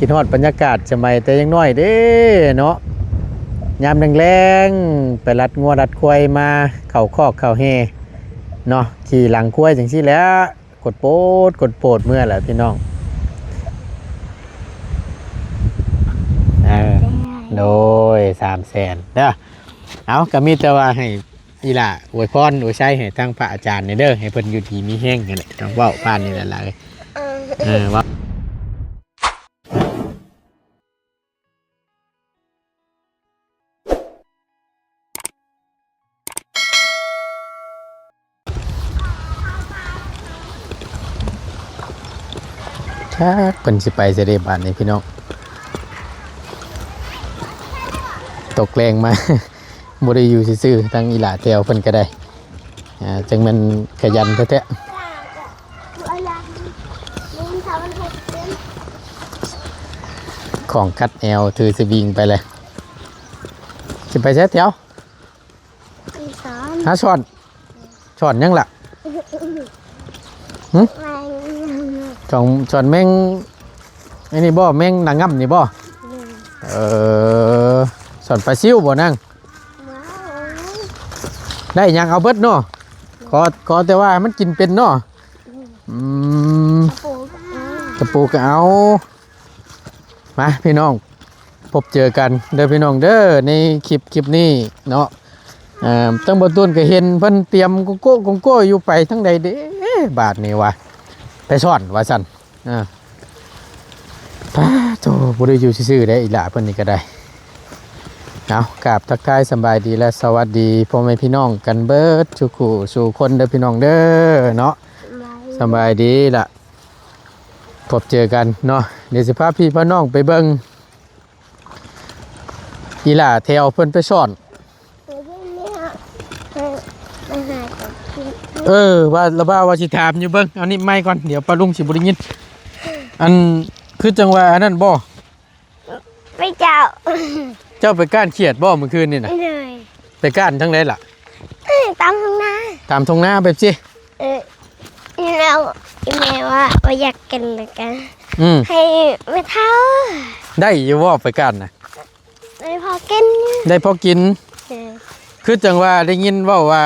ຄິດຮອດບັນຍາກາດສະໄໝແຕ່ຍັງນ້ອຍເດ້ເນາະ, ຍາມແລງໆ ໄປລັດງົວລັດຄວາຍມາເຂົ້າຄອກເຂົ້າແຮ່ເນາະ, ຂີ່ຫຼັງຄວາຍຈັ່ງຊີ້ແຫຼະ. ກົດໂປດ ກົດໂປດເມືອແຫຼະພີ່ນ້ອງ. ເອີ ໂດຍ ສາມແສນເດີ. ເອົາ ກໍມີແຕ່ວ່າໃຫ້ອີ່ຫຼ້າອວຍພອນອວຍໄຊໃຫ້ທາງພະອາຈານນີ້ເດີ, ໃຫ້ເພິ່ນຢູ່ດີມີແຮງຫັ້ນແຫຼະ, ຕ້ອງເວົ້າຜ່ານນີ້ແຫຼະຫຼາຍ. ເອີ ເອີ ເວົ້າ. ຈັກເພິ່ນຊິໄປໃສເດ້ບາດນີ້ພີ່ນ້ອງ, ຕົກແລງມາ ບໍ່ໄດ້ຢູ່ຊື່ໆ ທັງອີ່ຫຼ້າແຖວເພິ່ນກໍໄດ້. ອ່າ ຈັ່ງແມ່ນຂະຫຍັນແທ້ໆ. ຂອງກັດແອວ ຖືສະວິງໄປເລີຍ. ຊິໄປໃສແຖວ? ໄປສອນ. ຫາສອນ? ສອນຫຍັງລະ? ຫຶ? ແມງ ສອນ ສອນແມງ ອັນນີ້ບໍ່? ແມງນາງງາມນີ້ບໍ່? ແມ່ນ. ເອີ ສອນປາຊິວບໍ່ນາງ? ໄດ້ຫຍັງເອົາເບິດເນາະ, ຂໍ ຂໍແຕ່ວ່າໃຫ້ມັນກິນເປັນເນາະ. ອືມ ຕະປູກໍເອົາ ຕະປູກໍເອົາ. ມາພີ່ນ້ອງ ພົບເຈີກັນເດີພີ່ນ້ອງເດີ ໃນຄລິບ ຄລິບນີ້ເນາະ. ເອີ ທາງບ່າວຕູນກໍເຫັນເພິ່ນຕຽມໂກໂກ້ໂກໂກ້ຢູ່, ໄປທາງໃດເດ້ບາດນີ້ວະ? ໄປສອນວ່າຊັ້ນ. ອ່າ ປາໂທ້ ບໍ່ໄດ້ຢູ່ຊື່ໆເດ້ ອີ່ຫຼ້າເພິ່ນນີ້ກໍໄດ້. ເອົາ ກາບທັກທາຍສະບາຍດີ ແລະ ສະຫວັດດີພໍ່ແມ່ພີ່ນ້ອງກັນເບິດສູ່ຄູ່ສູ່ຄົນເດີພີ່ນ້ອງເດີເນາະ. ສະບາຍດີລະ ພົບເຈີກັນເນາະ. ດຽວຊິພາພີ່ພານ້ອງໄປເບິ່ງ ອີ່ຫຼ້າແຖວເພິ່ນໄປສອນ. ເອີ ວ່າລະບ່າວວ່າຊິຖາມຢູ່. ເບິ່ງ ເອົານີ້ໄມກ່ອນ ດຽວປ້າລຸງຊິບໍ່ໄດ້ຍິນ. ອັນ ຄືຈັ່ງວ່າອັນນັ້ນບໍ່? ໄປເຈົ້າ ເຈົ້າໄປກ້ານຂຽດບໍ່ມື້ຄືນນີ້ນະ? ໂດຍ. ໄປກ້ານທາງໃດລະ? ຕາມທົ່ງນາ. ຕາມທົ່ງນາແບບຊີ້? ເອີ ແລ້ວອີ່ແມ່ວ່າບໍ່ຢາກກິນແລ້ວກະ ອືມ ໃຫ້ແມ່ເຖົ້າ. ໄດ້ຢູ່ບໍ່ໄປກ້ານນະ? ໄດ້ພໍກິນ. ໄດ້ພໍກິນ. ເອີ ຄືຈັ່ງວ່າໄດ້ຍິນເວົ້າວ່າ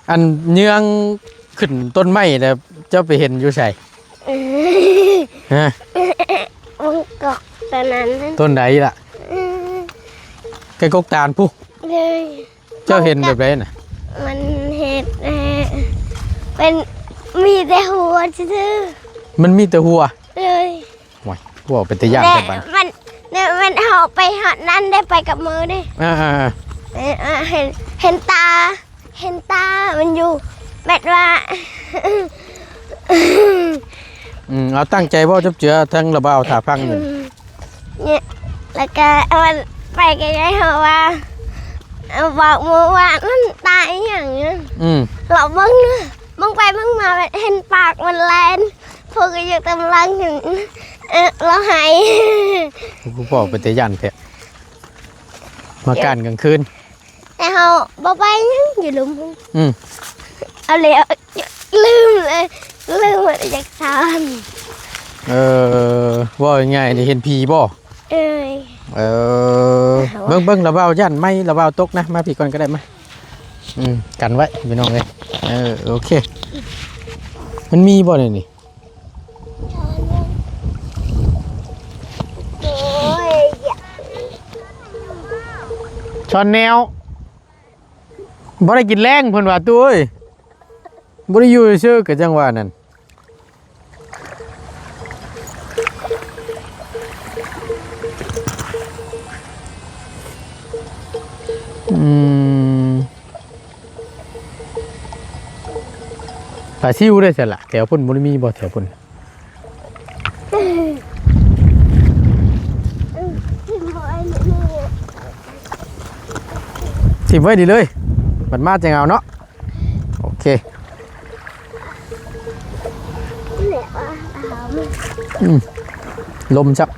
ອັນເຍືອງຂຶ້ນຕົ້ນໄມ້ແລ້ວ ເຈົ້າໄປເຫັນຢູ່ໃສ? ຮະ? ບົງກອກຕອນນັ້ນ. ຕົ້ນໃດລະ? ເອີ ໃກ້ກົກຕານພຸ້ນ. ໂດຍ. ເຈົ້າເຫັນແບບໃດນະ? ມັນເຮັດໃຫ້ເປັນ ມີແຕ່ຫົວຊື່ໆ. ມັນມີແຕ່ຫົວ? ໂດຍ. ໂອ້ຍ ເວົ້າເປັນຕາຢ້ານແທ້ບາດ. ມັນ ມັນເຮົາໄປຮອດນັ້ນໄດ້ ໄປກັບໝໍເດ້. ອ່າໆໆ ເຫັນ ເຫັນຕາ ເຫັນຕາມັນຢູ່ ແບບວ່າ ອືມ ເອົາຕັ້ງໃຈເວົ້າຈັບເຈືອ ທາງລະບ່າວຖ້າຟັງຢູ່. ອືມ ນີ້ ແລ້ວກະມັນໄປໄກໆ ເຮົາວ່າ ບອກໝູ່ວ່າມັນຕາອີ່ຫຍັງ. ອືມ ລອງເບິ່ງ ເບິ່ງໄປເບິ່ງມາ ເຫັນປາກມັນແລ່ນ ພວກກໍຢູ່ຕາມຫຼັງ ເອີ ລາວໄຫ້. ໂອ້ ຄືເວົ້າເປັນຕາຢ້ານແທ້ ມາການກາງຄືນ. ແຕ່ເຮົາບໍ່ໄປຫຍັງຢູ່ລຸ່ມ. ອືມ ເອົາແລ້ວ ລືມເລີຍ ລືມວ່າຢາກຖາມ. ເອີ ເວົ້າງ່າຍໆ ໄດ້ເຫັນຜີບໍ່? ເອີຍ ເອີ ເບິ່ງໆ ລະບ່າວຢ້ານໄມ້ລະບ່າວຕົກນະ. ມາພີ້ກ່ອນກໍໄດ້ ມາ. ອືມ ກັນໄວ້ພີ່ນ້ອງເອີຍ. ເອີ ໂອເຄ ມັນມີບໍ່ໃນນີ້? ໂອ້ຍ ຊອນແນວ ບໍ່ໄດ້ກິນແລງເພິ່ນວ່າ ຕູ້ເອີຍ. ບໍ່ໄດ້ຢູ່ຊື່ໆ ກໍຈັ່ງວ່ານັ້ນ. ອືມ ປາຊິວໄດ້ຊັ້ນລະ. ແຖວພຸ້ນບໍ່ໄດ້ມີບໍ່? ແຖວພຸ້ນ ຖິ້ມໄວ້ນີ້ເລີຍ ບັດມາຈັ່ງເອົາເນາະ. ໂອເຄ ອືມ ລົມຊັບ.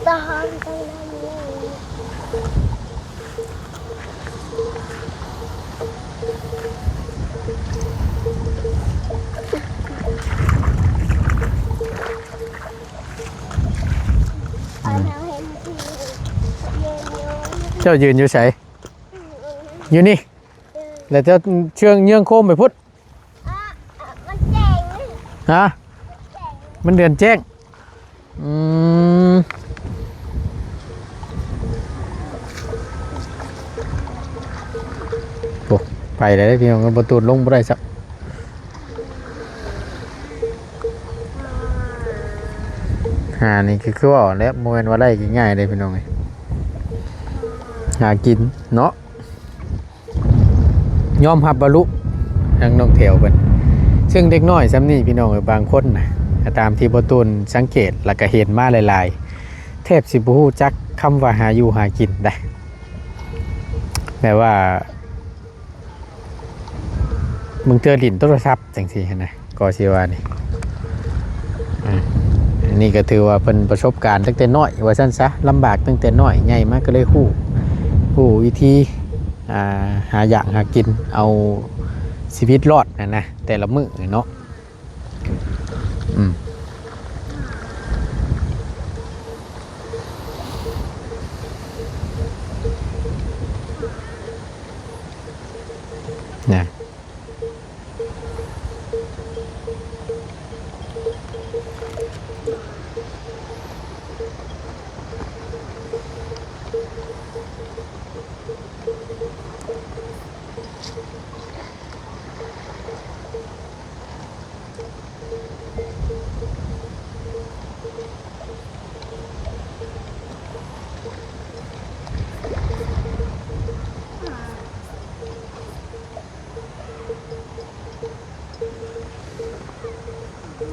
ເຈົ້າຢືນຢູ່ໃສ? ຢູ່ນີ້ ແລ້ວເຈົ້າເຊື່ອງເຍືອງໂຄມໄປພຸ້ນ. ຮະ? ມັນເດືອນແຈ້ງ. ອືມ ໂອ້ ໄປແລ້ວເດ້ພີ່ນ້ອງ ບໍ່ຕູນລົງບໍ່ໄດ້ຊະ. ຫານີ້ຄື ຄືວ່າແຫຼະ ບໍ່ແມ່ນວ່າໄດ້ງ່າຍໆເດ້ພີ່ນ້ອງເອີຍ ຫາກິນເນາະ. ຍອມຮັບວ່າລຸທາງນ້ອງແຖວເພິ່ນ ເຊິ່ງເດັກນ້ອຍຊ່ຳນີ້ພີ່ນ້ອງເອີຍ ບາງຄົນນະ ຕາມທີ່ບໍ່ຕູນສັງເກດ ແລ້ວກະເຫັນມາຫຼາຍໆ ແທບຊິບໍ່ຮູ້ຈັກຄຳວ່າຫາຢູ່ຫາກິນໄດ໋ ແບບວ່າ ບາງເທື່ອຫຼິ້ນໂທລະສັບຈັ່ງຊີ້ຫັ້ນນະ ກໍຊິວ່ານີ້ ອາ ອັນນີ້ກໍຖືວ່າເພິ່ນປະສົບການຕັ້ງແຕ່ນ້ອຍວ່າຊັ້ນຊະ ລຳບາກຕັ້ງແຕ່ນ້ອຍ ໃຫຍ່ມາກໍເລີຍຮູ້ ຮູ້ວິທີ ອາ ຫາຢາກຫາກິນ ເອົາຊີວິດລອດຫັ້ນນະ ແຕ່ລະມື້ເນາະ. ອືມ ນະ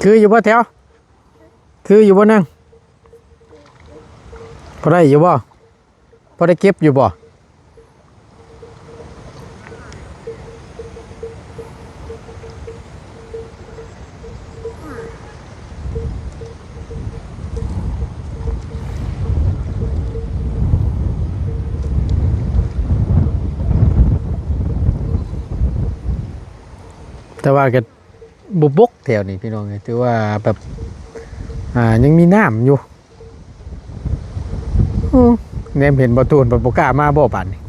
ຄືຢູ່ບໍ່ແຖວ? ຄືຢູ່ບໍ່ນາງ? ພໍໄດ້ຢູ່ບໍ່? ພໍໄດ້ເກັບຢູ່ບໍ່? ແຕ່ວ່າກໍ ບໍ່ບົກແຖວນີ້ພີ່ນ້ອງເອີຍ ຖືວ່າແບບ ອ່າ ຍັງມີນ້ຳຢູ່. ອື ແນມເຫັນບໍ່ຕູນ ບໍ່ ບໍ່ກ້າມາບໍ່ບາດນີ້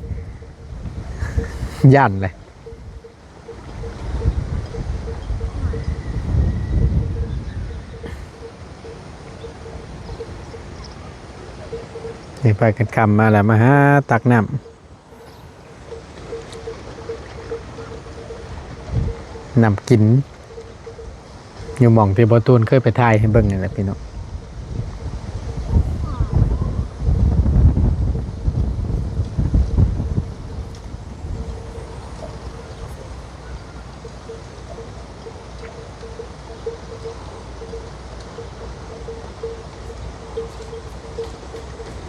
ຢ້ານແຫຼະ. ນີ້ພາກັນຄ່ຳມາແລ້ວ ມາຫາຕັກນ້ຳ ນ້ຳກິນ ຢູ່ໝ່ອງທີ່ບໍ່ຕູນເຄີຍໄປຖ່າຍໃຫ້ເບິ່ງນີ້ແຫຼະພີ່ນ້ອງ.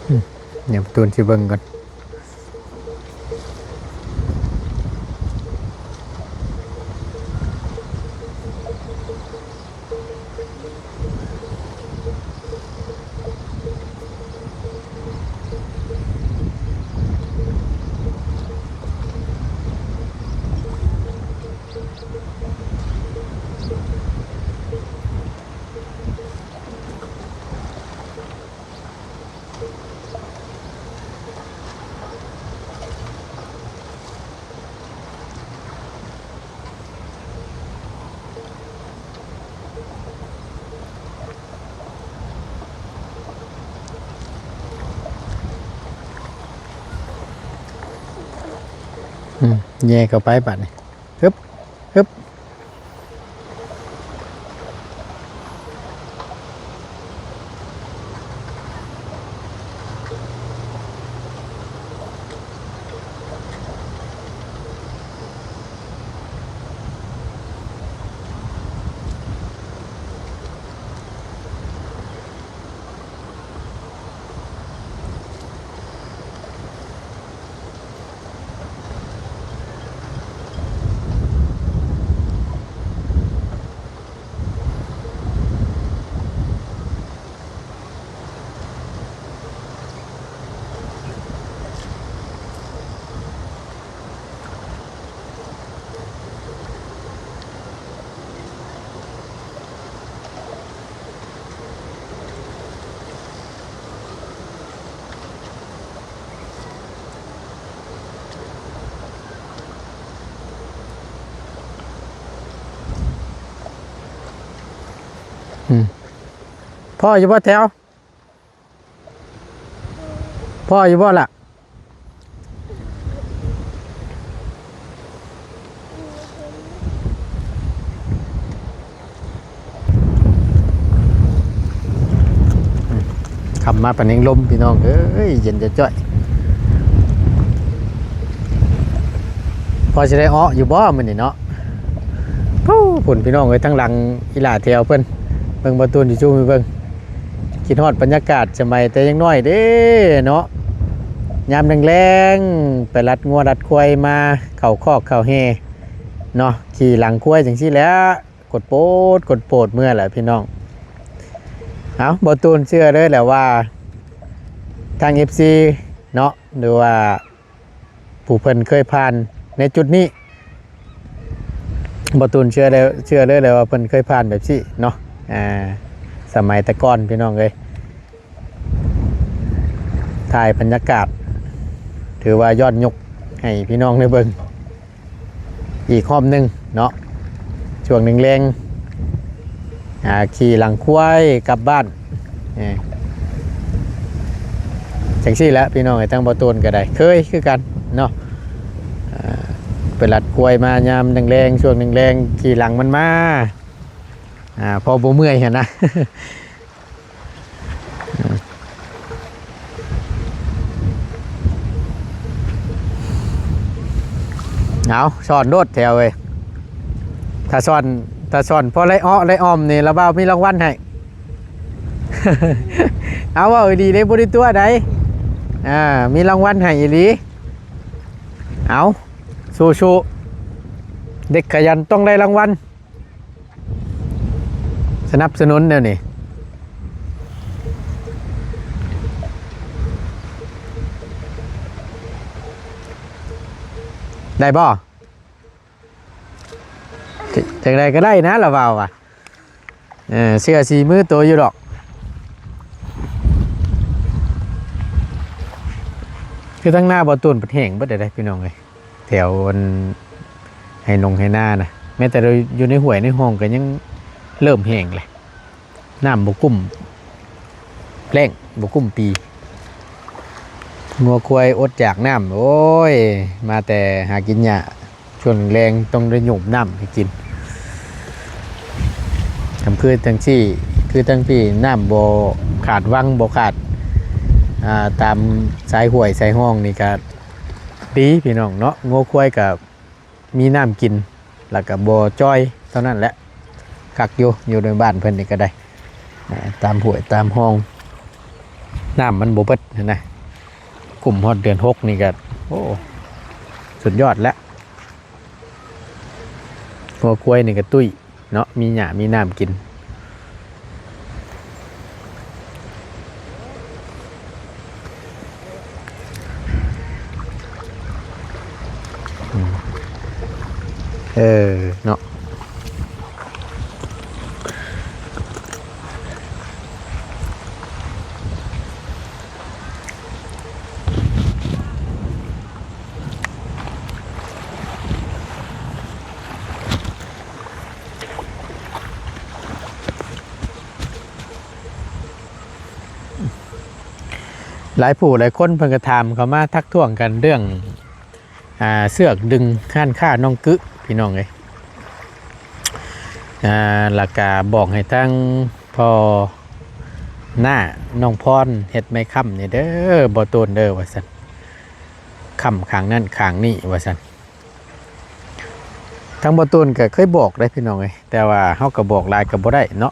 ອືມ ດຽວຕູນຊິເບິ່ງກ່ອນ. ອືມ ແຍ່ເຂົ້າໄປບາດນີ້. ຮຶບ ຮຶບ. ອ ພໍຢູ່ບໍ່ແຖວ? ພໍຢູ່ບໍ່ລະ? ຄ່ຳມາປານແຮງລົມ ພີ່ນ້ອງເອີຍ ເຢັນຈ້ອຍໆ. ພໍຊິໄດ້ເອາະຢູ່ບໍ່ມື້ນີ້ເນາະ? ພຸ້ນ ພີ່ນ້ອງເອີຍ ທາງຫຼັງອີ່ຫຼ້າແຖວເພິ່ນ ເບິ່ງ ບໍ່ຕູນຊິຊູມໃຫ້ເບິ່ງ. ຄິດຮອດບັນຍາກາດສະໄໝແຕ່ຍັງນ້ອຍເດ້ເນາະ, ຍາມແລງໆ ໄປລັດງົວລັດຄວາຍມາ ເຂົ້າຄອກເຂົ້າແຮ່ເນາະ, ຂີ່ຫຼັງຄວາຍຈັ່ງຊີ້ແຫຼະ ກົດໂປດກົດໂປດເມືອແຫຼະພີ່ນ້ອງ. ເອົາ ບໍ່ຕູນເຊື່ອເລີຍແຫຼະວ່າ ທາງເອັຟຊີເນາະ ຫຼືວ່າ ຜູ້ເພິ່ນເຄີຍຜ່ານໃນຈຸດນີ້ ບໍ່ຕູນເຊື່ອເລີຍ ເຊື່ອເລີຍແຫຼະວ່າເພິ່ນເຄີຍຜ່ານແບບຊີ້ເນາະ. ອ່າ ສະໄໝແຕ່ກ່ອນພີ່ນ້ອງເອີຍ, ຖ່າຍບັນຍາກາດ ຖືວ່າຍ້ອນຍຸກໃຫ້ພີ່ນ້ອງໄດ້ເບິ່ງອີກຮອບໜຶ່ງເນາະ. ຊ່ວງແລງໆ ອ່າ ຂີ່ຫຼັງຄວາຍກັບບ້ານ ເອີ ຈັ່ງຊີ້ແຫຼະພີ່ນ້ອງເອີຍ. ທາງບໍ່ຕູນກໍໄດ້ເຄີຍຄືກັນເນາະ, ອ່າ ໄປລັດຄວາຍມາຍາມແລງໆ ຊ່ວງແລງໆ ຂີ່ຫຼັງມັນມາ ອ່າ ພໍບໍ່ເມື່ອຍຫັ້ນນະ. ເອົາ ຊ້ອນໂລດແຖວເອີຍ, ຖ້າຊ້ອນ ຖ້າຊ້ອນພໍໄລ່ເອາະໄລ່ອ້ອມນີ້ ລະບ່າວມີລາງວັນໃຫ້. ເອົາ ເວົ້າອີ່ຫຼີເດ້ ບໍ່ໄດ້ຕົວະໃດ, ອ່າ ມີລາງວັນໃຫ້ອີ່ຫຼີ. ເອົາ ສູ້ໆ ເດັກຂະຫຍັນຕ້ອງໄດ້ລາງວັນ. ສະໜັບສະໜູນແນວນີ້ ໄດ້ບໍ່? ຈັ່ງໃດກໍໄດ້ນະ ລະເວົ້າວ່າ ເອີ ເຊື່ອສີມືໂຕຢູ່ດອກ. ຄືທາງໜ້າບໍ່ຕູນເພິ່ນແຫ້ງເບິດແລ້ວເດ້ ພີ່ນ້ອງເອີຍ. ແຖວອັນໄຮ່ນົງໄຮ່ນານະ ແມ້ແຕ່ຢູ່ໃນຫ້ວຍໃນຮ່ອງກໍຍັງເລີ່ມແຫ້ງແຫຼະ, ນ້ຳບໍ່ກຸ້ມແລ້ງ ບໍ່ກຸ້ມປີ. ງົວຄວາຍອົດຢາກນ້ຳ ໂອ້ຍ ມາແຕ່ຫາກິນຫຍ້າ ຊ່ວງແລງຕ້ອງໄດ້ໂຍມນ້ຳໃຫ້ກິນ. ຄັນຄືຈັ່ງຊີ້ ຄືທາງພີ້ ນ້ຳບໍ່ຂາດວັງ ບໍ່ຂາດ ອ່າ ຕາມສາຍຫ້ວຍສາຍຮ່ອງນີ້ກະ ດີພີ່ນ້ອງເນາະ, ງົວຄວາຍກະມີນ້ຳກິນ ແລ້ວກະບໍ່ຈ່ອຍເທົ່ານັ້ນແຫຼະ. ຄັກຢູ່ ຢູ່ໃນບ້ານເພິ່ນນີ້ກະໄດ້ ອ່າ ຕາມຫ້ວຍຕາມຮ່ອງ ນ້ຳມັນບໍ່ເບິດຫັ້ນນະ. ກຸ້ມຮອດເດືອນຫົກນີ້ກະ ໂອ້ ສຸດຍອດແລ້ວ. ງົວຄວາຍນີ້ກະຕຸ້ຍ ເນາະ ມີຫຍ້າມີນ້ຳກິນ. ເອີ ເນາະ. ຫຼາຍຜູ້ຫຼາຍຄົນເພິ່ນກໍຖາມເຂົ້າມາທັກທ້ວງກັນເລື່ອງ ອ່າ ເຊືອກດຶງຮ້ານຄ້ານ້ອງກຶ ພີ່ນ້ອງເອີຍ. ອ່າ ແລ້ວກະບອກໃຫ້ທາງພໍ່ນ້ານ້ອງພອນເຮັດໄມ້ຄ້ຳນີ້ເດີ ບໍ່ໂຕນເດີ ວ່າຊັ້ນ, ຄ້ຳຂ້າງນັ້ນຂ້າງນີ້ ວ່າຊັ້ນ. ທາງບໍ່ຕູນກໍເຄີຍບອກເດ້ພີ່ນ້ອງເອີຍ, ແຕ່ວ່າເຮົາກໍບອກຫຼາຍກໍບໍ່ໄດ້ເນາະ,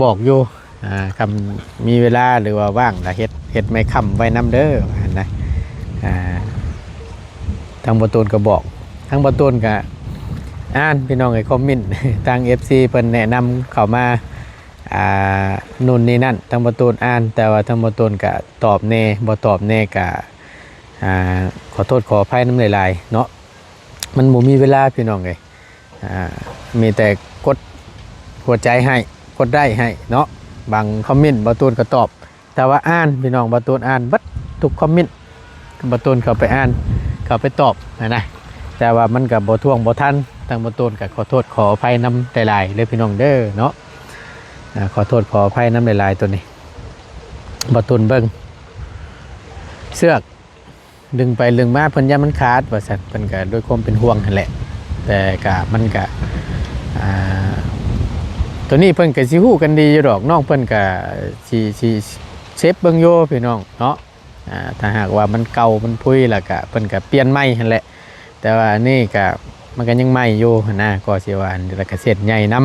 ບອກຢູ່ ອ່າ ຄັນມີເວລາ ຫຼືວ່າວ່າງກໍເຮັດ ເຮັດໄມ້ຄ້ຳໄວ້ນຳເດີ ວ່າຫັ້ນນະ. ອ່າ ທາງບໍ່ຕູນກໍບອກ ທາງບໍ່ຕູນກໍອ່ານ ພີ່ນ້ອງເອີຍ, ຄອມເມັນທາງເອັຟຊີເພິ່ນແນະນຳເຂົ້າມາ ອ່າ ໂນ່ນນີ້ນັ້ນ ທາງບໍ່ຕູນອ່ານ, ແຕ່ວ່າທາງບໍ່ຕູນກະຕອບແດ່ ບໍ່ຕອບແດ່ ກະ ອ່າ ຂໍໂທດຂໍອະໄພນຳຫຼາຍໆເນາະ, ມັນບໍ່ມີເວລາພີ່ນ້ອງເອີຍ. ອ່າ ມີແຕ່ກົດຫົວໃຈໃຫ້ ກົດໄລ້ໃຫ້ເນາະ, ບາງຄອມເມັນບໍ່ຕູນກໍຕອບ ແຕ່ວ່າອ່ານ ພີ່ນ້ອງ, ບໍ່ຕູນອ່ານເບິດທຸກຄອມເມັນ, ບໍ່ຕູນເຂົ້າໄປອ່ານ ເຂົ້າໄປຕອບຫັ້ນນະ, ແຕ່ວ່າມັນກໍບໍ່ຖ້ວງບໍ່ທັນ, ທາງບໍ່ຕູນກໍຂໍໂທດຂໍອະໄພນຳຫຼາຍໆເດີພີ່ນ້ອງເດີເນາະ. ອ່າ ຂໍໂທດຂໍອະໄພນຳຫຼາຍໆ ໂຕນີ້ ບໍ່ຕຸນເບິ່ງ ເຊືອກດຶງໄປດຶງມາ ເພິ່ນຢ້ານມັນຂາດວ່າຊັ້ນ ເພິ່ນກໍດ້ວຍຄວາມເປັນຫ່ວງຫັ້ນແຫຼະ ແຕ່ກະ ມັນກະ ອ່າ ໂຕນີ້ເພິ່ນກໍຊິຮູ້ກັນດີຢູ່ດອກ ນ້ອງເພິ່ນກໍຊິ ຊິເຊັບເບິ່ງຢູ່ພີ່ນ້ອງເນາະ. ອ່າ ຖ້າຫາກວ່າມັນເກົ່າມັນຜຸຍແລ້ວກະ ເພິ່ນກະປ່ຽນໃໝ່ຫັ້ນແຫຼະ ແຕ່ວ່າອັນນີ້ກະ ມັນກະຍັງໃໝ່ຢູ່ຫັ້ນນະ ກໍຊິວ່າ ແລ້ວກະເສັ້ນໃຫຍ່ນຳ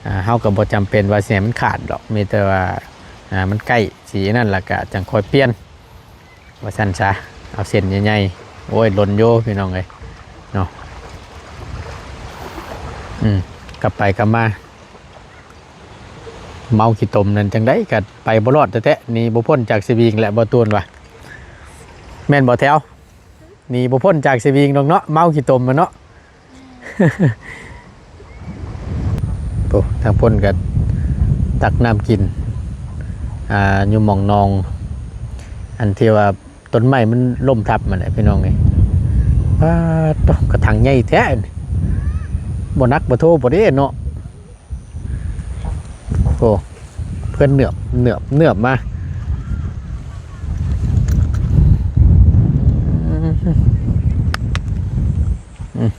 ອ່າ ເຮົາກະບໍ່ຈຳເປັນວ່າຊິໃຫ້ມັນຂາດດອກ ມີແຕ່ວ່າ ອ່າ ມັນໃກ້ຊິອັນນັ້ນແລ້ວກະຈັ່ງຄ່ອຍປ່ຽນ ວ່າຊັ້ນຊະ ເອົາເສັ້ນໃຫຍ່ໆ ໂອ້ຍ ດົນຢູ່ພີ່ນ້ອງເອີຍເນາະ. ອືມ ກັບໄປກັບມາ ເມົາຂີ້ຕົມນັ້ນຈັ່ງໃດກະໄປບໍ່ລອດແທ້ໆ ໜີບໍ່ພົ້ນຈາກສະວິງແຫຼະ ບໍ່ຕູນວ່າ ແມ່ນບໍ່ແຖວ? ໜີບໍ່ພົ້ນຈາກສະວິງດອກເນາະ ເມົາຂີ້ຕົມຫັ້ນເນາະ. ໂອ້ ທາງພຸ້ນກໍຕັກນ້ຳກິນ ອ່າ ຢູ່ໝ່ອງໜອງ ອັນທີ່ວ່າຕົ້ນໄມ້ມັນລົ້ມທັບຫັ້ນແຫຼະພີ່ນ້ອງເອີຍ. ປາດໂທ້ ກະຖັງໃຫຍ່ແທ້ ບໍ່ໜັກບໍ່ໂທບໍ່ເດ້ເນາະ. ໂອ້ ເພື່ອນເໜືອບ ເໜືອບ ເໜືອບມາ ອືມ ອືມ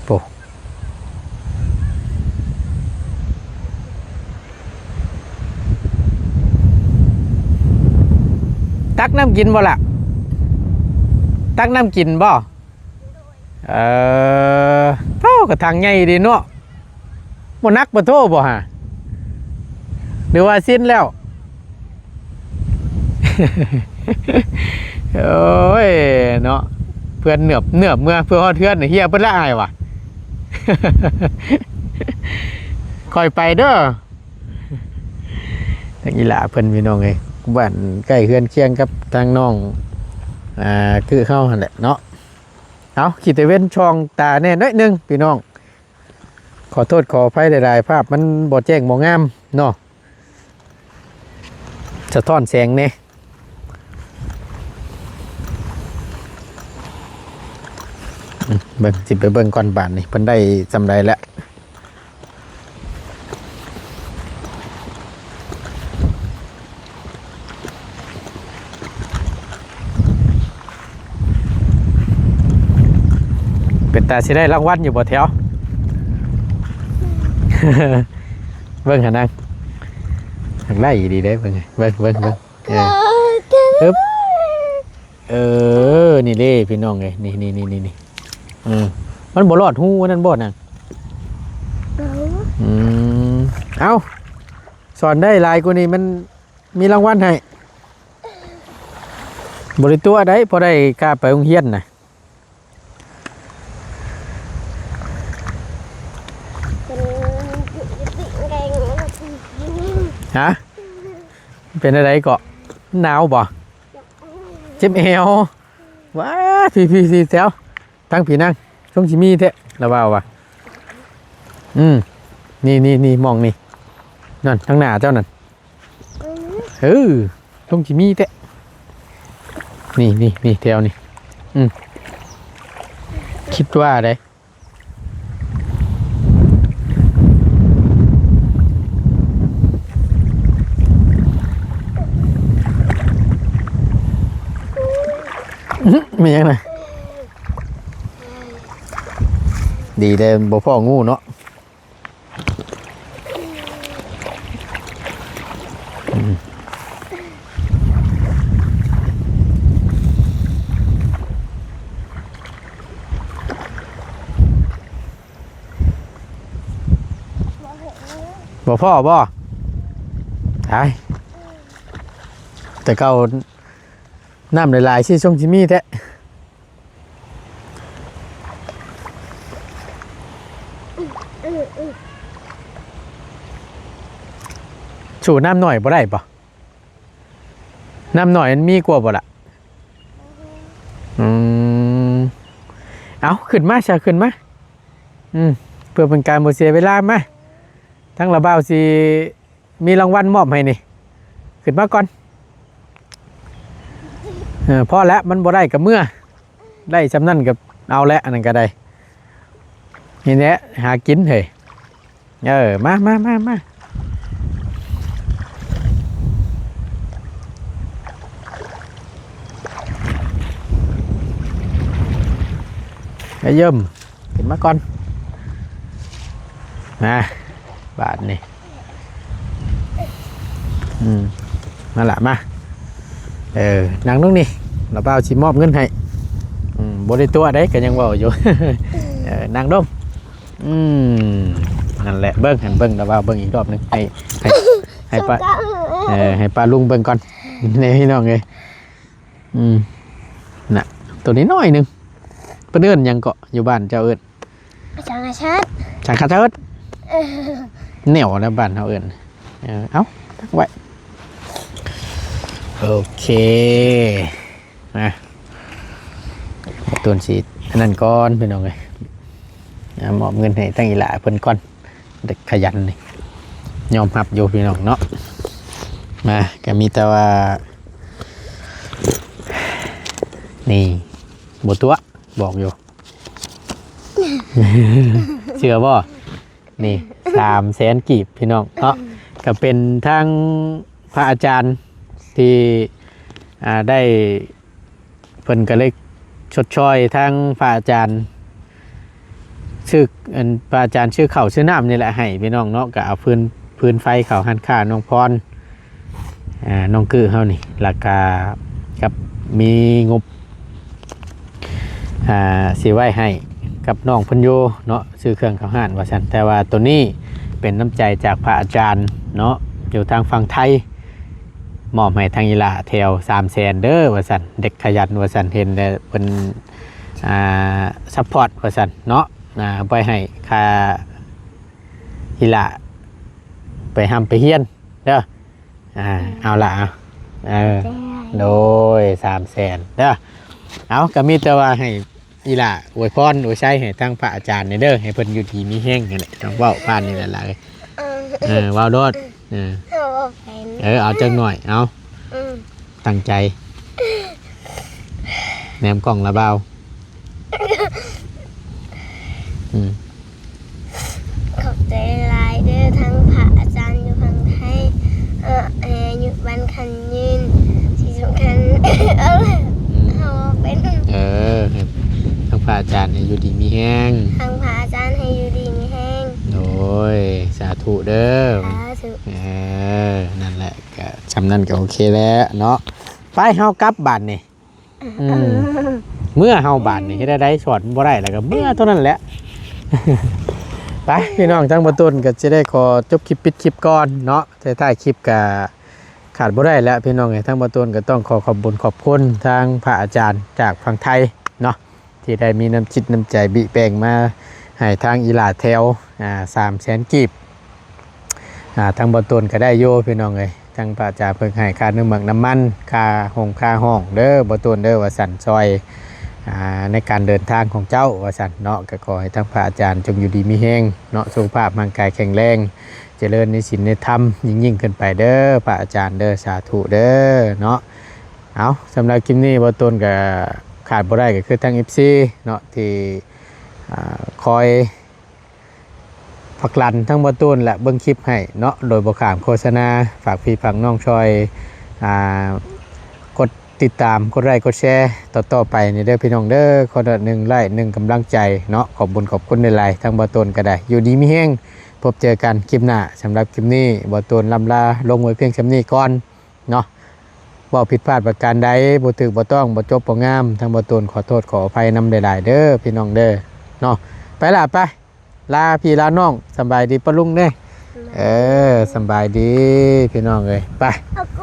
ໂອ້ ຕັກນ້ຳກິນບໍ່ລະ? ຕັກນ້ຳກິນບໍ່? ເອີ ໂທ້ ກະຖັງໃຫຍ່ດີເນາະ ບໍ່ໜັກບໍ່ໂທບໍ່ຫາ ຫຼືວ່າຊິນແລ້ວ? ໂອ້ຍເນາະ ເພື່ອນເໜືອບ ເໜືອບເມືອ ເພື່ອຮອດເຮືອນເຮຍເບິດລະອ້າຍວ່າ ຂ້ອຍໄປເດີ. ທາງອີ່ຫຼ້າເພິ່ນ ພີ່ນ້ອງເອີຍ ບ້ານໃກ້ເຮືອນຄຽງກັບທາງນ້ອງ ອ່າ ຄືເຮົາຫັ້ນແຫຼະເນາະ. ເອົາ ຂີ້ຕາເວັນສ່ອງຕາແດ່ໜ້ອຍໜຶ່ງພີ່ນ້ອງ ຂໍໂທດຂໍອະໄພຫຼາຍໆ ພາບມັນບໍ່ແຈ້ງບໍ່ງາມເນາະ ສະທ້ອນແສງແດ່. ອືມ ເບິ່ງ ຊິໄປເບິ່ງກ່ອນບາດນີ້ ເພິ່ນໄດ້ສ່ຳໃດແລ້ວ. ເປັນຕາຊິໄດ້ລາງວັນຢູ່ບໍ່ແຖວ? ເບິ່ງຫັ້ນນະ ຢາກໄດ້ອີ່ຫຼີເດ້ ເບິ່ງ ເບິ່ງ ເບິ່ງ ເບິ່ງ ເອີ ອຶບ ເອີ ນີ້ເດ້ພີ່ນ້ອງເອີຍ ນີ້ ນີ້ ນີ້ ນີ້ ເອີ ມັນບໍ່ລອດຮູອັນນັ້ນບໍ່ນາງ? ເອົາ ອືມ ເອົາ ສອນໄດ້ຫຼາຍກວ່ານີ້ມັນມີລາງວັນໃຫ້ ບໍ່ໄດ້ຕົວະໃດ ພໍໄດ້ຄ່າໄປໂຮງຮຽນນະ. ຮະ? ເປັນຈັ່ງໃດເກາະ? ໜາວບໍ່? ເຈັບແອວ. ວ້າ ພີ້ໆ ແຖວ ທາງພີ້ນາງ ຊົງຊິມີແທ້ ລະວ່າວ່າ ອືມ ນີ້ໆໆ ໝ່ອງນີ້ ນັ້ນ ທາງໜ້າເຈົ້ານັ້ນ. ເອີ ຊົງຊິມີແທ້ ນີ້ໆໆ ແຖວນີ້ ອືມ ຄິດວ່າໃດ. ອື ແມ່ນຫຍັງນະ? ດີແດ່ບໍ່ພໍ້ງູເນາະ. ອືມ ບໍ່ພໍ້ບໍ່? ຕາຍ ແຕ່ເກົ່ານ້ຳຫຼາຍໆ ຊິຊົງຊິມີແທ້. ສູ້ນ້ຳໜ້ອຍບໍ່ໄດ້ບໍ່? ນ້ຳໜ້ອຍມັນມີກວ່າບໍ່ລະ? ອືມ ເອົາ ຂຶ້ນມາຊະ ຂຶ້ນມາ ອືມ ເພື່ອເປັນການບໍ່ເສຍເວລາ ມາ ທາງລາວບ່າວຊິ ມີລາງວັນມອບໃຫ້ນີ້ ຂຶ້ນມາກ່ອນ. ເອີ ພໍແລ້ວ ມັນບໍ່ໄດ້ກໍເມືອ ໄດ້ສ່ຳນັ້ນກໍ ເອົາແຫຼະ ອັນນັ້ນກໍໄດ້ ນີ້ແຫຼະ ຫາກິນເຮີ້ຍ. ເອີ ມາ ມາ ມາ ມາ ໄອ້ເຢິມ ຂຶ້ນມາກ່ອນ ມາ ບາດນີ້ ອືມ ມາລະ ມາ ເອີ ນັ່ງລົງນີ້ ລະບ່າວຊິມອບເງິນໃຫ້ ອືມ ບໍ່ໄດ້ຕົວະເດ້ ກໍຍັງເວົ້າຢູ່ ເອີ ນັ່ງລົງ ອືມ ນັ້ນແຫຼະ ເບິ່ງຫັ້ນ ເບິ່ງ ລະບ່າວເບິ່ງອີກລອບໜຶ່ງ ໃຫ້ ໃຫ້ ໃຫ້ປ້າ ເອີ ໃຫ້ປ້າລຸງເບິ່ງກ່ອນ ນີ້ພີ່ນ້ອງເອີຍ ອືມ ນະ ໂຕນ້ອຍໆໜຶ່ງ ເພິ່ນເອີ້ນຫຍັງເກາະ ຢູ່ບ້ານເຈົ້າເອີ້ນ ສັງກະເສີດ ສັງກະເສີດ ເອີ ແນວໃນບ້ານເຮົາເອີ້ນ ເອີ ເອົາ ຕັ້ງໄວ້ ໂອເຄ ນະ ໂຕນຊິອັນນັ້ນກ່ອນ ພີ່ນ້ອງເອີຍ ອາ ມອບເງິນໃຫ້ທາງອີ່ຫຼ້າເພິ່ນກ່ອນ ເດັກຂະຫຍັນນີ້ ຍອມຮັບຢູ່ພີ່ນ້ອງເນາະ ມາ ກໍມີແຕ່ວ່າ ນີ້ ບໍ່ຕົວະ ບອກຢູ່ ເຊື່ອບໍ່? ນີ້ ສາມແສນກີບ ພີ່ນ້ອງເນາະ ກໍເປັນທາງພະອາຈານທີ່ ອ່າ ໄດ້ ເພິ່ນກໍເລີຍຊົດຊ່ອຍທາງພະອາຈານ ຊື້ ອັນ ພະອາຈານຊື້ເຂົ້າຊື້ນ້ຳນີ້ແຫຼະໃຫ້ພີ່ນ້ອງເນາະ ກໍເອົາຟືນ ຟືນໄຟເຂົ້າຮ້ານຄ້ານ້ອງພອນ ອ່າ ນ້ອງກື້ເຮົານີ້ ແລ້ວກໍກັບມີງົບ ອ່າ ຊິໄວ້ໃຫ້ກັບນ້ອງເພິ່ນຢູ່ເນາະ ຊື້ເຄື່ອງເຂົ້າຮ້ານວ່າຊັ້ນ ແຕ່ວ່າໂຕນີ້ເປັນນ້ຳໃຈຈາກພະອາຈານເນາະ ຢູ່ທາງຝັ່ງໄທ ມອບໃຫ້ທາງອີ່ຫຼ້າແຖວສາມແສນເດີວ່າຊັ້ນ ເດັກຂະຫຍັນວ່າຊັ້ນ ເຫັນແລ້ວເພິ່ນ ອ່າ ຊັບພອດວ່າຊັ້ນເນາະ ອ່າ ໄວ້ໃຫ້ຄ່າອີ່ຫຼ້າໄປຮ່ຳໄປຮຽນເດີ ອ່າ ເອົາລະ ເອົາ ເອີ ໂດຍ ສາມແສນເດີ ເອົາ ກໍມີແຕ່ວ່າໃຫ້ ອີ່ຫຼ້າອວຍພອນອວຍໄຊໃຫ້ທາງພະອາຈານແດ່ເດີ ໃຫ້ເພິ່ນຢູ່ດີມີແຮງຫັ້ນແຫຼະ ຕ້ອງເວົ້າຜ່ານນີ້ແຫຼະຫຼາຍ ເອີ ເອີ ເວົ້າໂລດ ເອີ ເຮົາບໍ່ເປັນ ເອີ ເອົາຈັກໜ້ອຍ ເອົາ ອືມ ຕັ້ງໃຈ ແນມກ້ອງລະບ່າວ ອືມ ຂອບໃຈຫຼາຍເດີ ທັງພະອາຈານຢູ່ຝັ່ງໄທ ເອີ ໃຫ້ອາຍຸໝັ້ນຂວັນຍືນ ທີ່ສຳຄັນ ເອົາລະ ອືມ ເຮົາເປັນ ເອີ ໃຫ້ທາງພະອາຈານໃຫ້ຢູ່ດີມີແຮງ ທາງພະອາຈານໃຫ້ຢູ່ດີມີແຮງ ໂດຍ ສາທຸເດີ ສາທຸ ເອີ ນັ້ນແຫຼະ ກະຊ່ຳນັ້ນກໍໂອເຄແລ້ວເນາະ ໄປ ເຮົາກັບບາດນີ້. ອືມ ເມືອເຮົາບາດນີ້ເຮັດແນວໃດ ສອນບໍ່ໄດ້ແລ້ວກໍເມືອເທົ່ານັ້ນແຫຼະ ໄປ ພີ່ນ້ອງ ທາງບ່າວໂຕນກໍຈະໄດ້ຂໍຈົບຄລິບ ປິດຄລິບກ່ອນເນາະ ທ້າຍໆຄລິບກໍຂາດບໍ່ໄດ້ແລ້ວ ພີ່ນ້ອງເອີຍ ທາງບ່າວໂຕນກໍຕ້ອງຂໍຂອບບຸນຂອບຄຸນທາງພະອາຈານຈາກຝັ່ງໄທເນາະ ທີ່ໄດ້ມີນ້ຳຈິດນ້ຳໃຈບິແບ່ງມາໃຫ້ທາງອີ່ຫຼ້າແຖວ ອ່າ ສາມແສນກີບ ອ່າ ທາງບ່າວໂຕນກໍໄດ້ຢູ່ ພີ່ນ້ອງເອີຍ ທາງພະອາຈານເພິ່ນໃຫ້ຄ່ານ້ຳໝາກນ້ຳມັນ ຄ່າໂຮງຄ່າຫ້ອງເດີ ບ່າວໂຕນເດີ ວ່າຊັ້ນ ຊ່ອຍ ອ່າ ໃນການເດີນທາງຂອງເຈົ້າ ວ່າຊັ້ນເນາະ ກໍຂໍໃຫ້ທາງພະອາຈານຈົ່ງຢູ່ດີມີແຮງເນາະ ສຸຂະພາບຮ່າງກາຍແຂງແຮງ ຈະເລີນໃນສິນໃນທຳຍິ່ງໆຂຶ້ນໄປເດີ ພະອາຈານເດີ ສາທຸເດີເນາະ ເອົາ ສຳລັບຄລິບນີ້ບ່າວໂຕນກໍຂາດບໍ່ໄດ້ກໍຄືທາງເອັຟຊີເນາະ ທີ່ ອ່າ ຄອຍ ຝາກຫຼັງທາງບ່າວໂຕນ ແລະ ເບິ່ງຄລິບໃຫ້ເນາະ ໂດຍບໍ່ຂ້າມໂຄສະນາ ຝາກພີ່ຝາກນ້ອງຊ່ອຍ ອ່າ ກົດຕິດຕາມ ກົດໄລ້ ກົດແຊຕໍ່ໆໄປນີ້ເດີ ພີ່ນ້ອງເດີ ຄົນລະໜຶ່ງໄລ້ ໜຶ່ງກຳລັງໃຈເນາະ ຂອບບຸນຂອບຄຸນຫຼາຍໆ ທາງບ່າວໂຕນກໍໄດ້ ຢູ່ດີມີແຮງ ພົບເຈີກັນຄລິບໜ້າ ສຳລັບຄລິບນີ້ບ່າວໂຕນລ່ຳລາລົງໄວ້ພຽງສ່ຳນີ້ກ່ອນເນາະ ເວົ້າຜິດພາດປະການໃດ ບໍ່ຖືກບໍ່ຕ້ອງ ບໍ່ຈົບບໍ່ງາມ ທາງບ່າວໂຕນຂໍໂທດຂໍອະໄພນຳຫຼາຍໆເດີ ພີ່ນ້ອງເດີເນາະ ໄປລະ ໄປ ລາພີ່ລານ້ອງ ສຳບາຍດີປ້າລຸງເດ້ ເອີ ສຳບາຍດີພີ່ນ້ອງເອີຍ ໄປ ອາໂກ